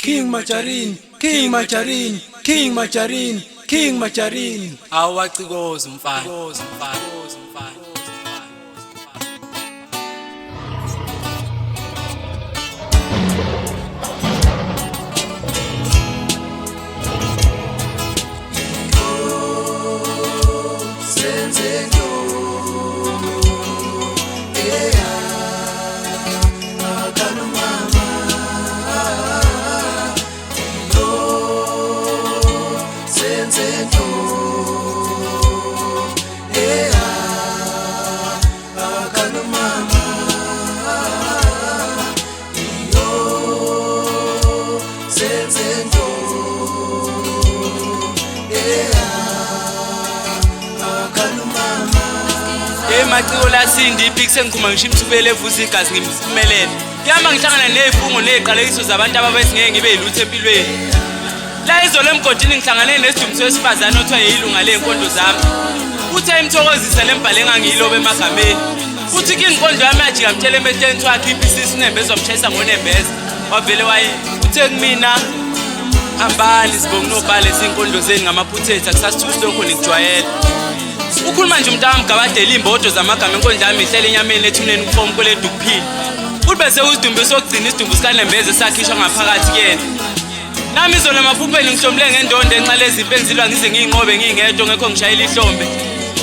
King Majarini, King Majarini, King Majarini, King Majarini. Awacikoza umfana. Umfana. Hey maciko lasindi ipiki sengikhuma ngisho imthubele evuza igazi ngimpumelele. Kuyama ngihlangana nezifungo neziqalekiso zabantu ababesingeke ngibe yilutho empilweni. La izolo emgodini ngihlangane nesidumbu sesifazane othiwa yilunga ley'nkondo zami. Uthe imthokozisa lembhalo engangiyiloba emagameni. Uthi ke inkondo yami yajika mtshela emehlweni kuthiwa akhiphe isisu nembeza wamshayisa ngonembeza. Wavele waye uthe kumina hambani sibonga nobhale izinkondlo zenu ngamaphutha ethu akusasithusi lokho nikujwayele. Ukhuluma nje umntaka mgabadela iy'mbodo zamagama enkondla yami ihlele enyameni ethuneni kufa umkweledu kuphila. Uthi bese usidumbu sokugcina isidumbu sikanembeza esakhishwa ngaphakathi kuyena. Nami izolo emaphupheni ngihlomule ngendondo enxa lezimpi enzilwa ngize ngiyinqobe ngingedwa ngekho ngishayela ihlombe.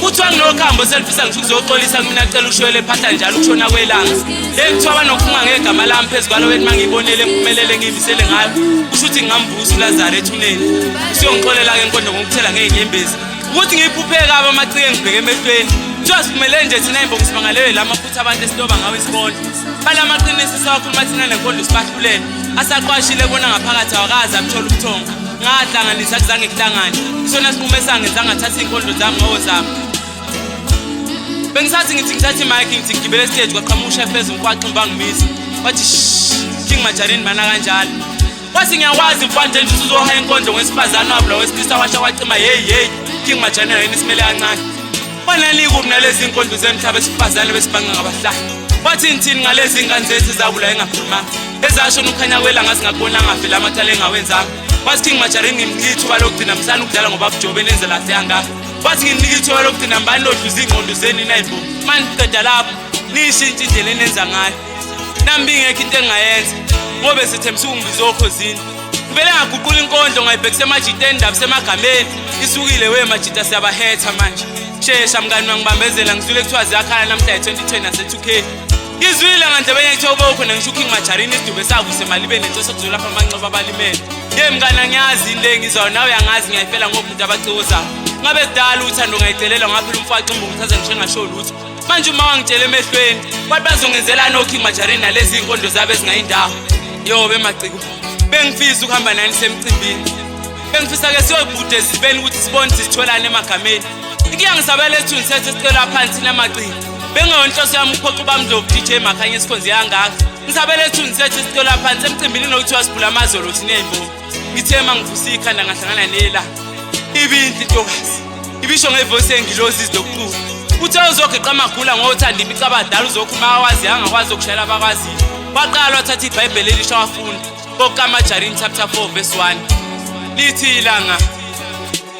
Kuthiwa nginokhambo selifisa ngisho ukuzoxolisa kumina cela ushwele phahla njalo ukushona kwelanga. Le kuthiwa banokufunga ngegama lami phezu kwalo bethi mangiyibonele impumelelo engiyimisele ngayo. Kusho ukuthi ngingamvusa uLazaro ethuneni. Usiyongixolela-ke inkondo ngokuthela ngey'nyembezi. Ukuthi ngiyiphuphe kabi amaciko engibheke emehlweni. Kuthiwa siphumele nje thina imbongi simangalelwe la maphutha abantu esiloba ngawo isikondlo. Balamaqiniso siwakhuluma thina nenkondlo sibahlulele. Asaqwashile bona ngaphakathi awakaze amthola ubuthongo. Ngahlanganisa kuzange kuhlangane. Isona sinqumo esangenza ngathatha iy'nkondlo zami ngawozami. Bengisathi ngithi ngithatha imic ngithi ngigibele stage kwaqhamuka ushefeza umkwaxi bangimisa. Wathi shh King Majarini mana kanjalo. Wathi ngiyakwazi mfana nje nje uzohaya inkondlo ngowesifazane wabula wesilisa washa wacima hey hey King Majarini yena isimele kancane. Wanani kuphi nalezi inkondlo zemhlaba esifazane besibanga ngabahlali. Wathi ngithini ngalezi ingane zethu ezabula engakhulumanga. Ezasho ukukhanya kwelanga singakubonanga vele amacala engawenzanga. Wathi King Majarini ngimnika ithuba lokugcina msana ukudlala ngoba bujobe nenze lahle kangaka. Wathi ngimnika ithuba lokugcina mbani lodluza ingqondo zenu nayimbo. Mani qeda lapho nishintshe indlela enenza ngayo. Nami bingekho into engingayenza ngoba sethembisa ukungibiza okhozini. Ngivele ngaguqula inkondlo ngayibhekisa emajiteni indaba semagameni. Isukile we majita siyabahetha manje. Shesha mngani wangibambezela ngizwile kuthiwa ziyakhala namhla 2010 nase 2K. Ngizwile ngandlebe yethu obe khona ngisho uKing Majarini isidumbu esavuse malibe nenhloso yokuzolapha amanxeba abalimele. Ye mngani angiyazi into engizwayo nawe uyangazi ngiyayifela ngobhuti abacikozayo. Ngabe kudala uthando ngayicelela ngaphela umfaxo imbongi ngithatha ngisho engasho lutho. Manje uma wangitshela emehlweni wathi bazongenzelani oKing Majarini nalezi iy'nkondo zabo ezingayindawo. Yo bemaciko bengifisa ukuhamba nani semcimbini. Bengifisa ke siyobhuda ezibeni ukuthi sibone ukuthi sitholane emagameni. Inkinga ngisabela esithunzi sethu esicela phansi namaciko. Bengeyonhloso yami ukuphoxa ubamndlovu DJ Makhanya esikhonze kangaka. Ngisabela esithunzi sethu esicela phansi emcimbini nokuthiwa sibhula amazolo thina ey'mbongi. Ngithe uma ngivusa ikhanda ngahlangana nela. Ibinhle intokazi. Ibisho ngevoice yengilozi izilokucula. Uthe uzogeqa amagula ngothanda imica abadala uzokhuluma awazi angakwazi ukushayela abakwaziyo. Waqala wathatha iBhayibheli elisha wafunda. KokaMajarini chapter 4 verse 1. Lithi ilanga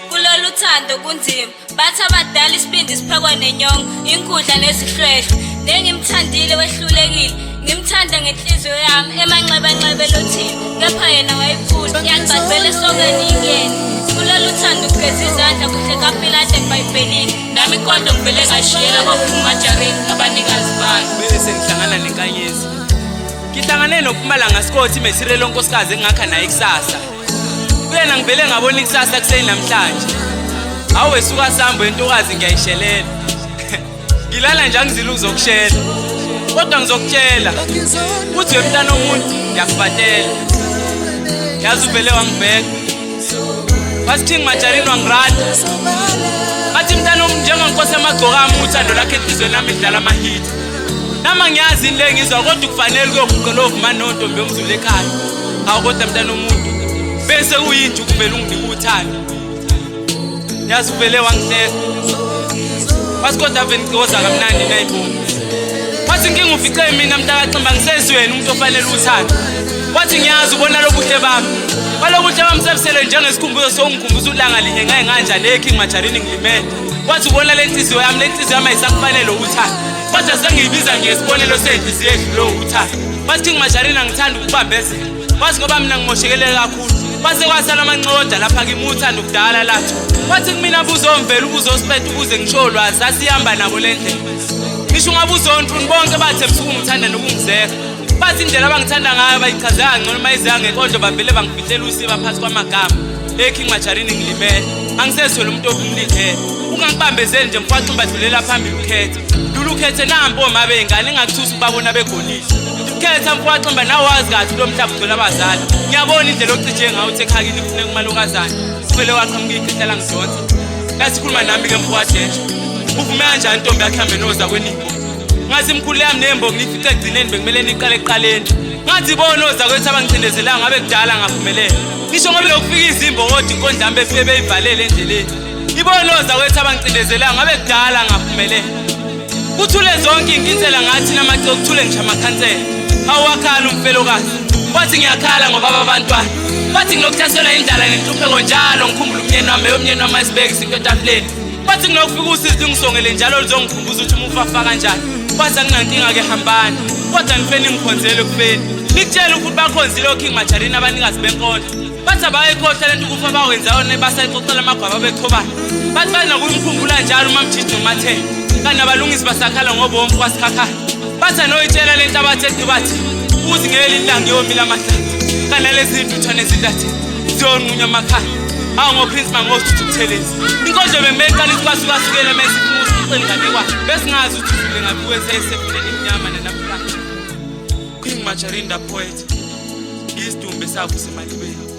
Kulolu thando kunzima bathi abadala isibindi siphekwa nenyongo inkundla nezihlwehlwe nengimthandile wehlulekile ngimthanda ngenhliziyo yami emanxebanxebe lothile kepha yena wayiphula yangibadvele esokeni ingene kulolu thando ugeza izandla kuhle kaPilate ebhayibhelini nami inkondlo ngivele ngashiyela koPhumajarini nabanikazi bayo. Bese ngihlangana nenkanyezi. Ngihlangane noPhumalanga Scott imaterial onkosikazi engakha naye kusasa. Kuyena ngivele ngabona ikusasa kuseni namhlanje. Awu wesuka sambo entokazi ngiyayishelela. Ngilala nje angizile ukuzokushela. Kodwa ngizokutshela uthi wemntana omuntu ngiyakubatela. Yazi uvele wangibheka. Wathi King Majarini wangirada. Bathi mntana omuntu njengenkosi amagcoka ami uthando lakhe enhliziyweni nami idlala amahit. Nama ngiyazi into engizwa kodwa kufanele kuyoguqa lo vuma nontombi yomzulu ekhaya. Hawu kodwa mntana omuntu bese kuyinja ukuvela unginika uthando. Yazi uvele wangihleka. Wathi kodwa ave ngicikoza kamnandi nayibonga. Wathi inkinga ufice mina mntakaximba ngisezweni umuntu ofanele uthando. Wathi ngiyazi ubona lobuhle bami. Balobuhle bami sebusele njengesikhumbuzo songikhumbuza ulanga linye ngaye kanjani eKing Majarini ngilimele. Wathi ubona le nhliziyo yami, le nhliziyo yami ayisakufanele uthando. Kodwa sengiyibiza ngesibonelo senhliziyo edlule uthando. Wathi King Majarini angithandi ukubambezela. Wathi ngoba mina ngimoshekele kakhulu. Kwase kwasala amanxoda lapha kimi uthando kudala lathu. Wathi kumina buzomvela ubuzosiphetha ukuze ngisho ulwazi sasihamba nabo le ndlela. Ngisho ungabuza ontuni bonke bathembisa ukungithanda nokungizeka. Bathi indlela abangithanda ngayo bayichazeka kangcono uma izeka ngenkondlo bavele bangifihlela usiba phakathi kwamagama. EKing Majarini ngilimele. Angisezwele umuntu okumlindele. Ungangibambezeli nje mfwaxi badlulela phambili ukhethe. Dlula ukhethe nampo oma beyingane engakuthusa ukubabona begolile. Ukhetha mfwaximba nawe wazi kahle lo mhlaba ugcwele abazali. Ngiyabona indlela ocije ngayo uthi ekhakini kufuneka umalokazane. Sivele waqhamuka ikhehla langidonsa. Lasikhuluma nami ke mfwajenje. Uvume kanjani ntombi yakhe hambe noza kwenimbo? Ngathi mkhulu yami nembongi nifice egcineni bekumele niqale ekuqaleni. Ngathi bona ozakwethu abangicindezelanga ngabe kudala ngaphumelela. Ngisho ngoba lokufika izimbo kodwa inkondlo yami befike beyivalele endleleni. Ibona ozakwethu abangicindezelanga ngabe kudala ngaphumelela. Kuthule zonke inkinsela ngathi namaciko kuthule ngisho amakhansela. Awakhala umfelokazi. Wathi ngiyakhala ngoba abantwana. Bathi nginokuhlaselwa indlala nenhlupheko njalo ngikhumbula umyeni wami umyeni wami ayisibeke isinto etafuleni. Bathi nginokufika usizi lungisongele njalo luzongikhumbuza ukuthi umufafa kanjani. Bathi anginankinga ke hambani. Kodwa nifeni ngikhonzele ekufeni. Nikutshela ukuthi bakhonzile oKing Majarini abanikazi benkondlo. Bathi abayikhohlwa lento ukufa bawenzayo nebasayixoxela amagwaba bechobana. Bathi banokumkhumbula njalo uMamjiji noMathele. Kanti abalungisi basakhala ngobomvu kwasikhakhana. Bathi anoyitshela le nhlabathi ethi bathi ukuthi ngeke ilanga yomila amahlathi. Kanti nalezi zintuthwane ezintathu ziyonqunywa amakhaya. Awu ngoPrince Mangosuthu Buthelezi. Inkondlo bemeqala isikwasukasukela mase ifuna usixoxela inganekwane. Besingazi ukuthi uvule ngabe wesesefuleni emnyama nanamhlanje. King Majarinda poet. Isidumbu esavuse emalibeni.